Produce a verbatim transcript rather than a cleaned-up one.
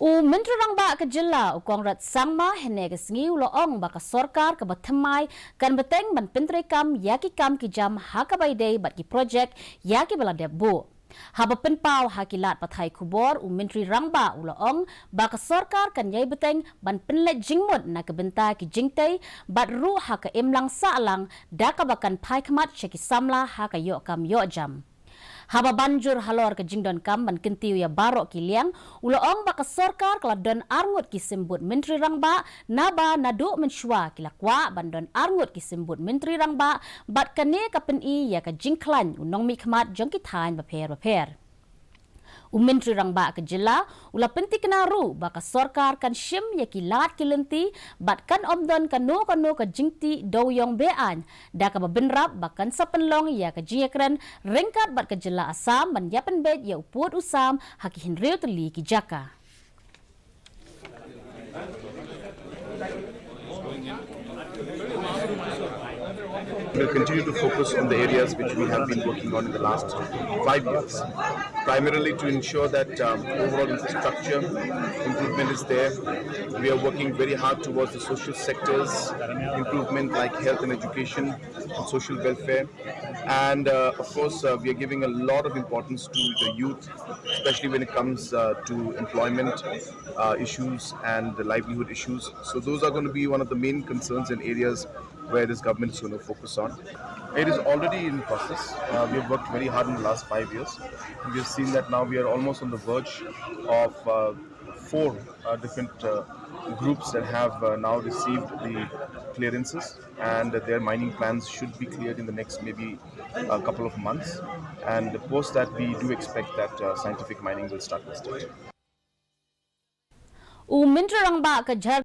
U Myntri Rangbah ka Jylla u Conrad Sangma hynne ka sngi u la ong ba ka sorkar kaba thymmai kan bteng ban pyntreikam ïa ki kam ki jam ha kaba ïadei bad ki projek ïa kiba la dep buh. Haba pynpaw ha ki lad pathai khubor, u Myntri Rangbah u la ong ba ka sorkar kan ïai bteng ban pynleit jingmut na ka bynta ki jingtei bad ruh ha ka imlang sahlang da kaba kan phai khmat sha ki samla ha ka ïoh kam ïoh jam. Haba ban jur halor ka jingdonkam ban kyntiew ïa baroh ki liang, u la ong ba ka sorkar ka la don arngut ki symbud Myntri Rangbah, naba naduh mynshuwa ki la kwah ban don arngut ki symbud Myntri Rangbah, bad kane ka pyni ïa ka jingkhlaiñ u nongmihkhmat jong ki thaiñ bapher bapher. U Myntri Rangbah ka Jylla u la pyntikna ruh ba ka sorkar kan shim ïa ki lad ki lynti bad kan ym don kano kano ka jingtih dewiong be-aiñ, da kaba bynrap ba kan sa pynlong ïa ka jingïakren ryngkat bad ka Jylla Assam ban ïapynbeit ïa u pud u sam ha ki hynriew tylli ki jaka. We'll continue to focus on the areas which we have been working on in the last five years, primarily to ensure that um, overall infrastructure improvement is there. We are working very hard towards the social sectors improvement, like health and education and social welfare. And uh, of course, uh, we are giving a lot of importance to the youth, especially when it comes uh, to employment uh, issues and the livelihood issues. So those are going to be one of the main concerns and areas where this government is going to focus on. It is already in process. Uh, we have worked very hard in the last five years. We have seen that now we are almost on the verge of uh, four uh, different uh, groups that have uh, now received the clearances, and their mining plans should be cleared in the next maybe a couple of months. And post that, we do expect that uh, scientific mining will start in the state. U Myntri Rangbah ka Jhar